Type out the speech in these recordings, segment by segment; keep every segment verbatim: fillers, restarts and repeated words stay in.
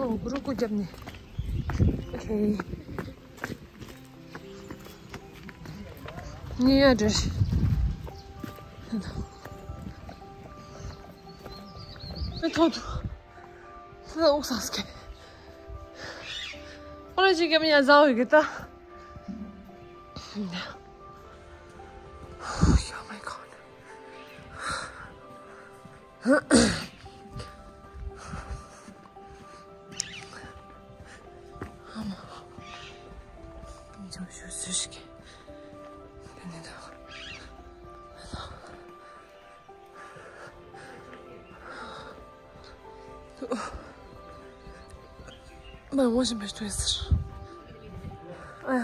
ཨོ། གུ་རུ་སྐུ་རྒྱབ་ནས། ཨོ་ཁེ། ཉེ་ཡ་འདྲ། ཨེ་ཐོག་ཏུ། ད་དབུགས་སངས་ཀྱི། ཨོ་ལེ་ཅིག་གམ་ཡ་ཟ་འོས་ཀྱི་ད། Oh my God. ཨ་མ། ཉིན་ཅང་ཞུ་སུ་ཞིག་གི། དེ་ནས་ད། མ་ངོ་ཤེས་པའི་སྟོན་ཟེར། ཨ་ཡ།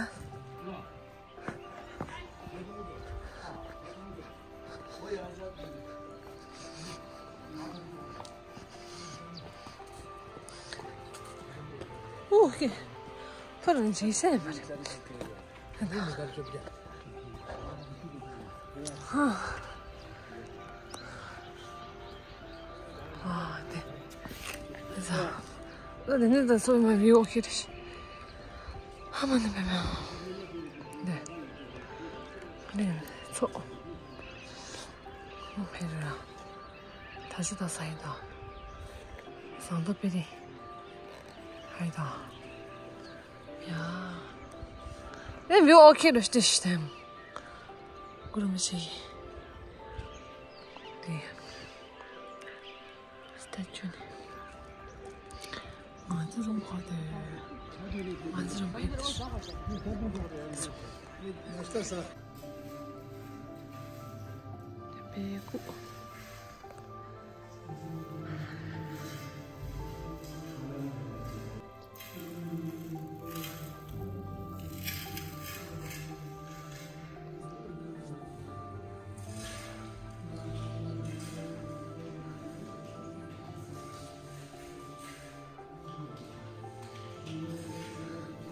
ཨོ་ཁེ། ཐོ་རང་ཇེ་ཤ་ཡ་མ་རེད། ཧ། ཨ་དེ། ཟ། ཨ་དེ་ནས་ད་སོ་མ་བི་ཨོ་ཁེ་རེད། ཧ་མ་ནི་པེ་མེ། དེ། དེ་ཚོ། ཨོ་ཕེ་ར། ད་ཞུ་ད་ས་ཡི་ད། ཟངས་མདོག་དཔེ་རིང་། ཧ་ཡི་ད། ཡ། ཨེ་བི་ཨོ་ཁེ་རེད་ཤི་ཤི་དེམ། གུ་རུ་མི་ཤེས་ཡི། དེ། སི་ཊེ་ཅུ་ནི། ང་ཚོ་རུམ་ཁོ་དེ། ང་ཚོ་རུམ་ཕེབས་ཏེ། དེ་པའི་སྐུ།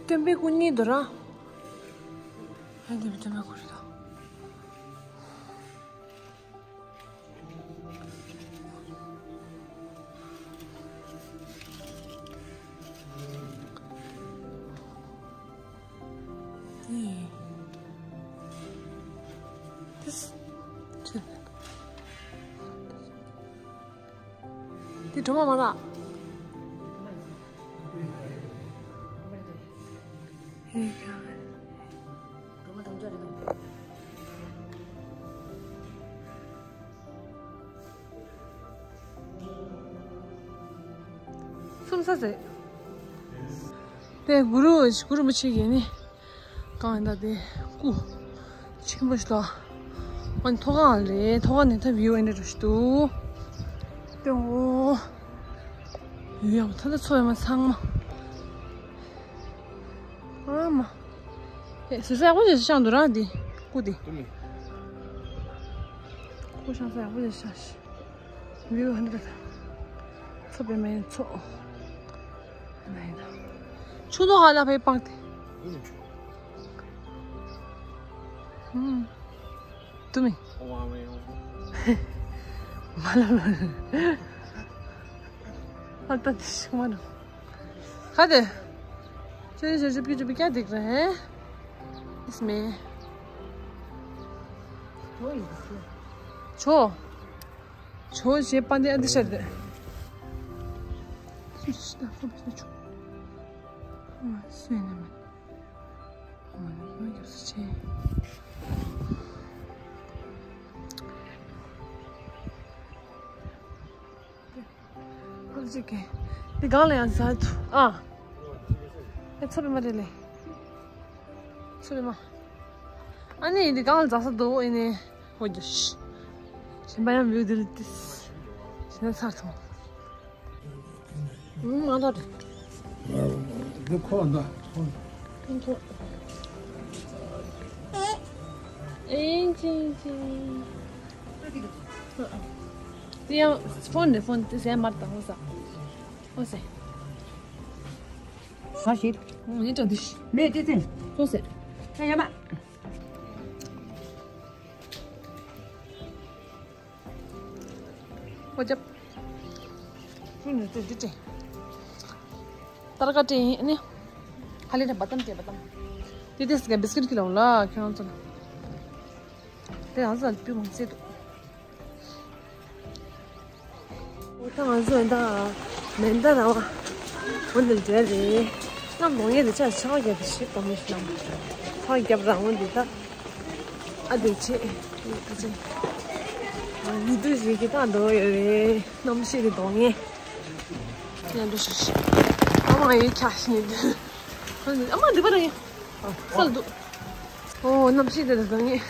སྟོན་པའི་སྐུ་གཉིས་འདུག་ར། ཨ་འདི་སྟོན་པའི་སྐུ་རེད་དོ། ཨེ། དེ། དེ་གྲོ་མ་མ་ར། ཨེ་ཀ། གསུམ་ས་ཟེར། དེ་གུ་རུ་གུ་རུ་མི་ཆེ་གི་ནི། གང་ཡིན་ད་དེ་སྐུ་ཆེན་པོ་ཞིག་ལ། ཨ་ནི་ཐོག་ཁང་རེད། ཐོག་ཁང་ནས་ཐབ་ཡོད་ཨེ་འདྲ་འདྲ་ཞིག་འདུག་དེ་འོ། ཡོད་ཡང་ད་ལྟ་ཚོ་ཡང་མ་ཚང་མ། ཨ་མ། ཨེ་ཟུར་ས་ཡག་པོ་ཞིག་བཞག་འདུག་ར་འདི་སྐུ་དེ། སྐུ་བཞག་ས་ཡག་པོ་ཞིག་བཞག་ཤི། བིའུ་ཧ་འདྲ། ཚོ་པའི་མེ་ཚོ། ཆུ་ནོ་ཧ་ལ་ཕའི་པང་དེ། ཧུམ། དུ་མི། མ་ལ་ལ། ཨ་ཏ་དི་ཤི་མ་ནོ། ཁ་དེ། ཁྱོད་ཞོ་ཞོ་པི་ཅུ་པི་ཀྱ་དིག་རེད། ཨིས་མེ། ཆོ། ཆོ་ཞེས་པ་འདི་ཨ་འདི་ཤར་དེ། སུ་ཞིག་ད་ཁོ་བི་ཆོ། ཨ་སུ་ཡིན་ནམ། ཨ་ནི་ཁོ་རྒྱབ་སུ་ཆེ། ཨ་ཅིག་གི། འདི་གང་ལ་ཡང་ཟ་ཐུ། ཨ། ཨེ་ཚོ་བི་མ་རེད་ལེ། ཚོ་བི་མ། ཨ་ནི་འདི་གང་ལ་ཟ་ས་འདུག་ཨེ་ནི། ཧོ་རྒྱ་ཤི། གཞན་པ་ཡང་མིའུ་འདི་ལ་ཏིས། གཞན་ཚར་ཐོང་། ཨུམ། ང་ལ་རེད། འདི་ཁོ་འདི་ཁོ། ཨིན་ཁོ། ཨིན་ཅིན་ཅིན། དེ་ཡང་ཕོན་རེད། ཕོན་དེ་ཟས་མར་དང་ཧོ་ས། ཧོ་སེ། ཧ་ཤི། ཨུམ། ཨིན་ཅང་དུ་ཤི། མེ་ཏི་ཙིན། ཧོ་སེ། ཨ་ཡ་མ། ཨོ་ཅབ། ཁྱོད་ནི་ཙེ་འདི་ཙེ། ཏར་ཀ་ཏེ་ནི། ཧ་ལས་ཏེ་བ་ཏམ་ཏེ་བ་ཏམ། ཏེ་ཏེ་སི་ཀ་བི་སི་ཀིཊ་ཁྱེར་ལ་འོང་ལ་ཁྱེད་རང་ཚོ་ལ། ཏེ་ང་ཚོ་ལ་པི་མང་སེ་འདུག་འོ་ད་ང་ཚོ་ད་མན་དཱ་ར་བ་འོ་འདིར་འགྲོ་རེད། གནམ་ལོང་ཡས་དེ་ཆ་ཆར་པ་བརྒྱབ་ཤི་པ་མི་ཤི་ལམ་ཆར་པ་བརྒྱབ་ར་འོ་འདི་ད་ཨ་འདི་ཆེ་ཨ་ཆེ་ཉི་དུ་ཞིག་གི་ད་འགྲོ་ཡོད་རེད། གནམ་གཤིས་དེ་གདོང་ངེ་ཡང་འགྲོ་ཤི་ཤི་ཨ་མ་ཡི་ཁྱ་ཤི་ཉི་དུ་ཨ་མ་འདི་པ་ར་ཡིན། སལ་འདུག་ཨོ་གནམ་གཤིས་དེ་དང་ངེས།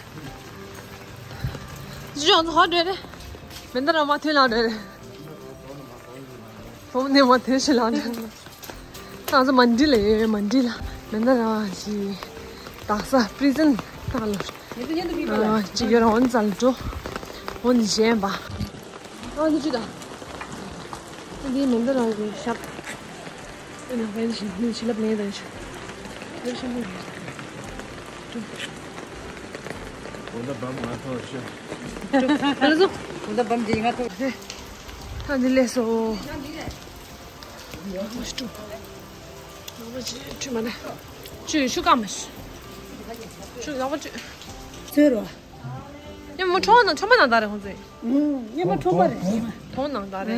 ཅི་ཅོག་ཧོ་འདྲེ་རེ། མན་དཱ་ར་མ་ཐོན་ལ་འདྲེ་རེ། ཧོམ་ནས་མ་ཐོན་ཤི་ལ་འདྲེ། ང་ཚོ་མན་ཌི་ལ་ཡོད། མན་ཌི་ལ་མན་དཱ་ར་ཞི་དག་ས་པི་རི་ཟན་ཏང་ལ་ཅིག་ཡོད་ར་འོན་ཙལ་འགྲོ་འོན་གཞན་པ། ཨ་ནི་ཅི་ད། ཨ་འདི་མན་དཱ་ར་གི་ཞབས། ཨ་ནི་ཕན་ཞིག་ནི་ཞི་ལབ་ལེན་དང་ཞིག་ལབ་ཞིག་མོ་ཡོད། འོ་ད་བམ་ང་ཐོར་ཤོག་ཨ་ལ་ཟོ། འོ་ད་བམ་འདི་ང་ཐོར། ཨ་འདི་ལས་སོ། ཨ་ཤི་ཏུ། ཨ་ཅི་ཆུ་མ་ན། ཆུ་ཤུ་ཀ་མ་ཤི། ཆུ་ཡག་པོ་ཆུ། ཚོད་རོ། ཉི་མ་ཁྲོ་ནང་ཁྲོ་མ་ནང་ད་རེ་ཧོན་ཚེ། ཉི་མ་ཁྲོ་པ་རེ། ཐོང་ནང་ད་རེ།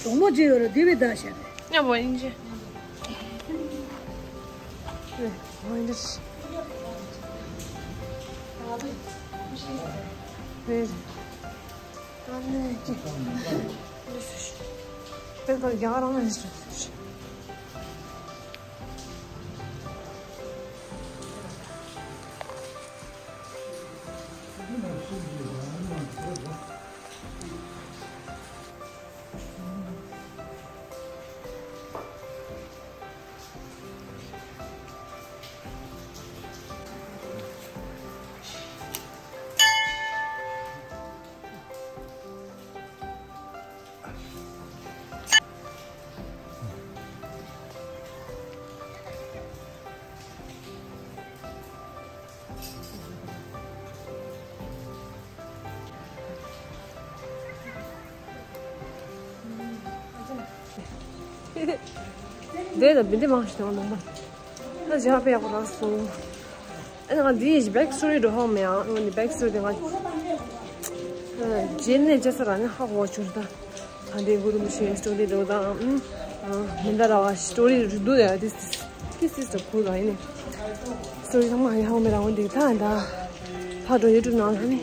གྲོགས་མོ་ཅི་ཡོད་རེ་དེ་བས་ད་ཤ་རེ། ཉ་བོ་ཨིན་ཇི། རེ་ཨིན་ཇི། རེ། ཨ་ནི་ཅི། དཔེ་ཁ་རྒྱ་གར་རང་ཨིན་ཇི། འདི་ལ་བི་འདི་མང་ཞིག་དང་ནང་མ། ད་ཇ་པེ་ཡག་པོ་རག་སོང་། ཨ་ནི་ང་འདིའི་བེག་སི་ཊོ་རི་འགྲོ་ཧོང་མེད་ཨང་། ཨ་ནི་བེག་སི་ཊོ་རི་དེ་ང་རྗེས་ནས་རྗེས་སུ་ར་ནི་ཧ་གོ་ཆུར་ད། ད་འདི་གུ་རུ་མི་ཤེས་སི་ཊོ་རི་འགྲོ་དང་། མི་འདྲ་ར་བ་སི་ཊོ་རི་འགྲོ་ཡ། this this this is the cool one. ཨ་ནི་སི་ཊོ་རི་ཚང་མ་ཡག་མེད་ར་འོན་འདི་ད་ད་ཕ་འགྲོ་ཡུ་ཊུབ་ནང་ལ་ནི།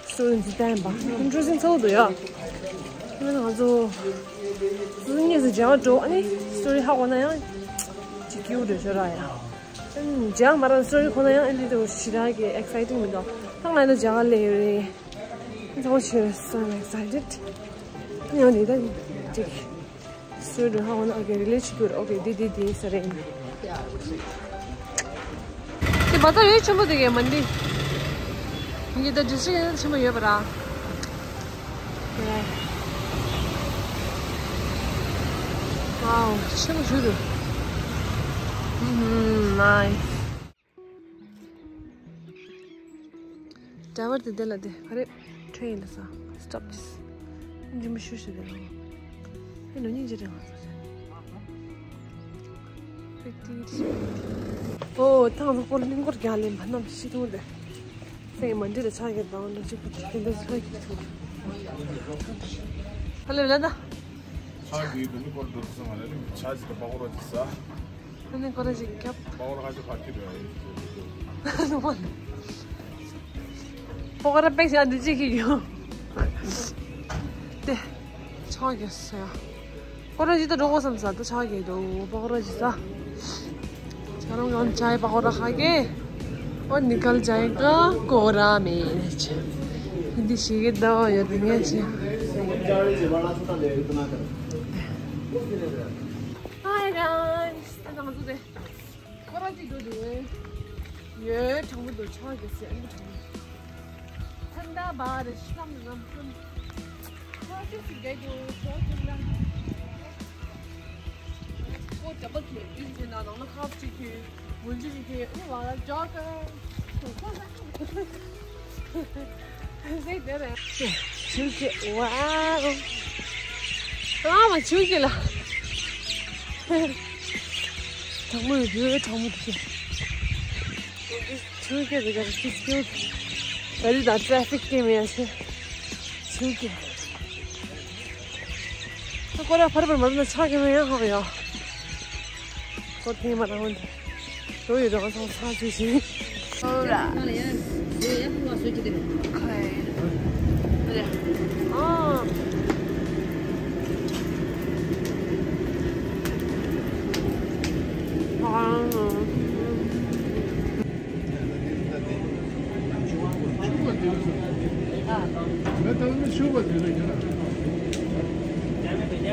སི་ཊོ་རི་འཛིན་སྟངས་པ་ཨིན་ཊི་རེ་སི་ཊིང་ཚ་བོ་འདུག་ཡ། ཨ་ནི་ང་ཚོ་སི་ཊོ་རི་ངོས་སུ་མཇལ་བ་འགྲོ། ཨ་ནི་སི་ཊོ་རི་ཧ་གོ་ན་ཡང་ཅིག་ཀིའུ་ཊི་འདྲ་ཤོར་ར་ཡ། ཨ་ནི་མཇལ་མ་ར་སི་ཊོ་རི་གོ་ན་ཡང་ཨ་ནི་དེ་ཞེ་དྲག་གི་ཨེག་སའི་ཊིང་མི་འདུག་ད་ང་ཡི་ད་མཇལ་ལེ་རེད། ཚང་མ་ཞེ་so excited. ཨ་ནི་ཡང་འདི་ད་ཅིག་སུའི་འགྲོ་ཧ་འོ་ན། ཨོ་ཀེ། རི་ལེ་ཆུ་གྱུར། ཨོ་ཀེ། འདི་འདི་འདི་ས་རེད། དེ་བ་ཚ་ཡོད་ཆེན་པོ་དེ་གས་མ་འདི། འདི་ད་ཌི་སི་ཊྲིག་ཆེན་པོ་ཡོད་པ་ར། ཝའོ་ཆེན་པོ་ཞིག་འདུག་ཨུམ་ནའིས། ཌ་རའི་ཝར་དེ་དེ་ལ་དེ་ག་རེ་ཁྲོད་ཡིན་ལ་ས་སི་ཊོབ་ཅིས། འཇིམ་ཤུ་ཤུ་དེ་ལ་ཨེ་ནོ་སྙིང་རྗེ་རེད་ང་ཚོ་ཟེར། ཨོ་ཐང་ཚོ་སྐོར་གླིང་སྐོར་རྒྱག་ལེན་པ་རྣམས་ཤི་ཐུང་དེ་སེ་མ་འདི་ལ་ཆ་གི་དང་འདྲ་ཅིག་པུ་དེ་འདྲ་ཆ་གི་ཐུང་། ཧ་ལས་ལ་ད། ཆ་གི་དེ་ནི་སྐོར་འགྲོ་སོང་ང་ལ་ནི་ཆ་ཅིག་གི་པ་ཀོ་ར་ཅིག་ཟ། ཨ་ནི་ཀོ་ར་ཅིག་ཁྱབ། པ་ཀོ་ར་ཁ་ཅིག་ཕར་ཁྱེར་རེད། པ་ཀོ་ར་པེག་ཞིག་ཨ་འདི་ཅིག་གི་ཡོད། དེ། ཆག་གི་ཟ། ཀོ་ར་ཅིག་ད་འགྲོ་དགོས་བསམ་ས་ད་ཆག་གི་འདུག་པ་ཀོ་ར་ཅིག་ཟ། ཆ་རང་གང་ཆ་ཡི་པ་ཀོ་ར་ཁ་གི། और निकल जाएगा कोहरा में। འདི་ཞིག་གི་ཟླ་བ་ཡོད་དེ་ངས་ཆེ། Hi guys. ད་ང་ཚོ་དེ་ཁོ་ར་ཅིག་འགྲོ་དུས་ཡོད་གྲང་མོ་འདུག་ཆག་གི་ཟེར་ཨ་ནི་གྲང་མོ། ཐན་ད་བ་རེ་ཤམ་རམ་ཁམ། ཁོ་ར་ཅིག་ཟེར་གི་འདུག་ཁོ་ཐན་ད། ཁོ་ཇ་པ་ཁེ་ཨིན་ཇི་ན་ནང་ན་ཁབ་ཅིག་ཁེ། ཆུ་སྐྱེས། ཝའོ། ཨ་མ་ཆུ་སྐྱེས་ལ། དྲང་མོ་ཡོད་དུས་དྲང་མོ་དེ། ཆུ་སྐྱེས་དེ་གར་ཅི་སྐྱེས། ག་རེ་དང་ཊ་ཕིག་སྐྱེས་མེད་ཡ་ཆེ། ཆུ་སྐྱེས། ད་ཀོ་ར་ཕར་ཕར་མ་འདུག་ན་ཆག་གི་མེད་ཡ་ཧ་ཡ། ཀོ་ཐེངས་མ་རང་འོན་ཏེ། རོ་ཡི་རང་སང་ཚ་ཆུ་ཞིག་ཨོ་ར། ཁོའི།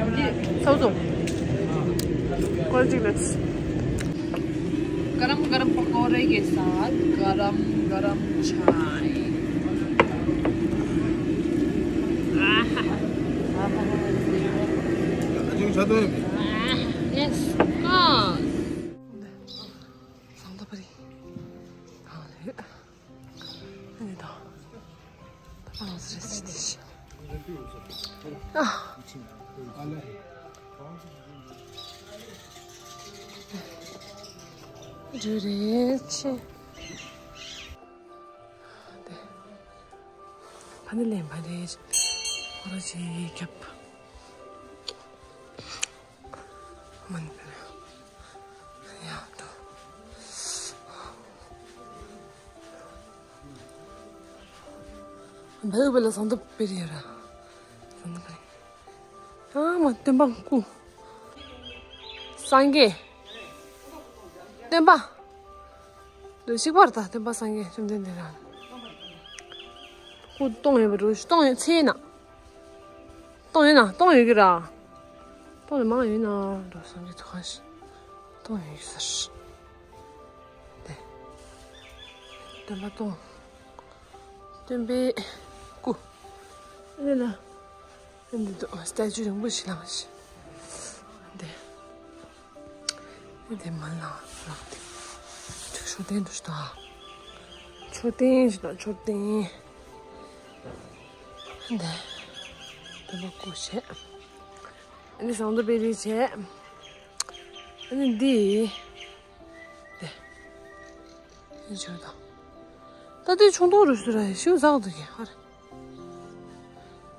ཨ། འདི་ཚོགས་འདུ། ཀོ་ལ་གཅིག་ལས། गरम गरम पकौड़े के साथ गरम गरम चाय। आहा। आहा। Yes, of course. ཟངས་མདོག་དཔལ་རི། ཨ་ནི་ད། ད་ང་ཚོ་རེ་ཞིག་དེ་ཞིག་ཨ། འདྲ་རེད་ཆེ། དེ། ཕ་ནི་ལེན་པ་རེད། ཁོ་ར་ཆེ་རྒྱབ། མ་ནི་ཡ་ད། བལ་བལ་ཟངས་མདོག་དཔལ་རི་ཡ་ར། ཟངས་མདོག་དཔལ་རི། ཨ་མ་སྟོན་པ་སྐུ། སངས་རྒྱས། སྟོན་པ། འདི་གཅིག་པར་ད་སྟོན་པ་སངས་རྒྱས་བཅོམ་ལྡན་འདས་རང་། སྐུ་སྟོང་ཡོད་པ་རུ་སྟོང་ཡོད་ཚེ་ན། སྟོང་ཡོད་ན་སྟོང་ཡོད་ཀྱི་ར། སྟོང་ཡོད་མང་ཡོད་ན་འགྲོ་སངས་རྒྱས་ཚོ་གང་ཞིག་སྟོང་ཡོད་ཀྱི་ས་ཞིག་དེ། སྟོན་པ་སྟོང་། སྟོན་པའི་སྐུ། ཨ་ནི་ལ། འདི་འདུག་སྟེ་ཅུ་རིང་པོ་ཞིག་ལངས་ཤིག་འདི། འདི་མ་ལངས་རོགས་འདི། ཅིག་མཆོད་རྟེན་འདུག་ཤི་ད། མཆོད་རྟེན་ཞིག་དང་མཆོད་རྟེན། འདི། འདི་མ་སྐུ་བྱས། འདི་ཟངས་མདོག་དཔལ་རི་བྱས། འདི་འདི། དེ། ཡིན་ཆོག་དང་། ད་དེ་ཆུང་དོག་རུ་ཞུ་ར་ཤིའུ་ཟག་འདུག་གི་ཧར།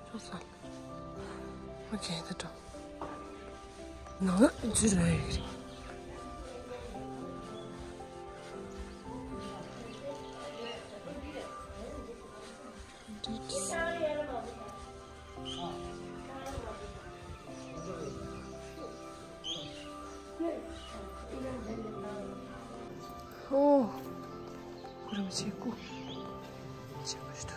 ཆོག་ས། ཨོ་ཁེ་ད་འགྲོ། ནང་ལ་འཛུལ་ར་ཡོད་གི་རེད། ཨོ། གུ་རུ་མི་ཆེ་གུ། ཆེ་གུ་ཞིག་འདུག་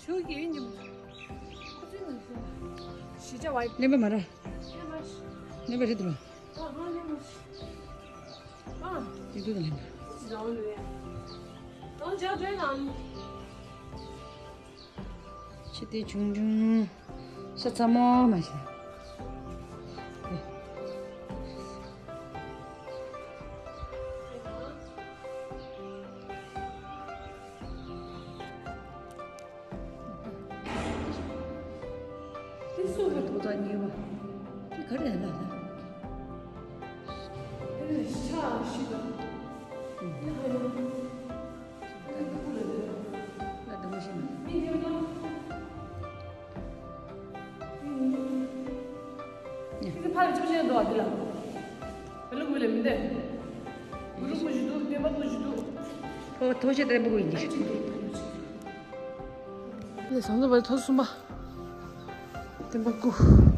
ཞུ་གི་ཉིམ། ཁོ་ཚོའི་ནང་ཞུ། ཞི་ཅ་བའི། ལེན་པ་མ་ར། ལེན་པ་ཞི། ལེན་པ་རེད་དུ་ལ། ཨ་ཧ་ལེན་པ་ཞི། ཨ། དེ་དུ་ལེན་པ། ཅི་ཟ་འོ་ལུ་ཡ། ཏོང་ཅག་བྲོས་དང་། ཕྱི་དེ་ཆུང་ཆུང་། ཤ་ཚ་མོ་མ་བྱེད། དེ་སུ་ག་ཐོག་ཐག་ཉེ་བ། དེ་ག་རེ་ལ་ལ། དེ་ནི་ཤ་ཤི་དང་། ཨ་དེ་མ་ཤི་ན། ཁྱེད་ཚོ་ཕར་ལ་ཅོག་ཅན་འདུག་ཨ་དེ་ལ། བེ་ལུ་བུ་ལ་མི་འདེ། བུ་ལུ་བུ་ཞིག་འདུག་སྟོན་པ་བུ་ཞིག་འདུག་ཐོ་ཐོ་ཤེ་ཏྲེ་བུ་ཡིན་གྱི། ལས་བཟང་དུ་བར་ཐོ་གསུམ་པ། སྟོན་པ་སྐུ།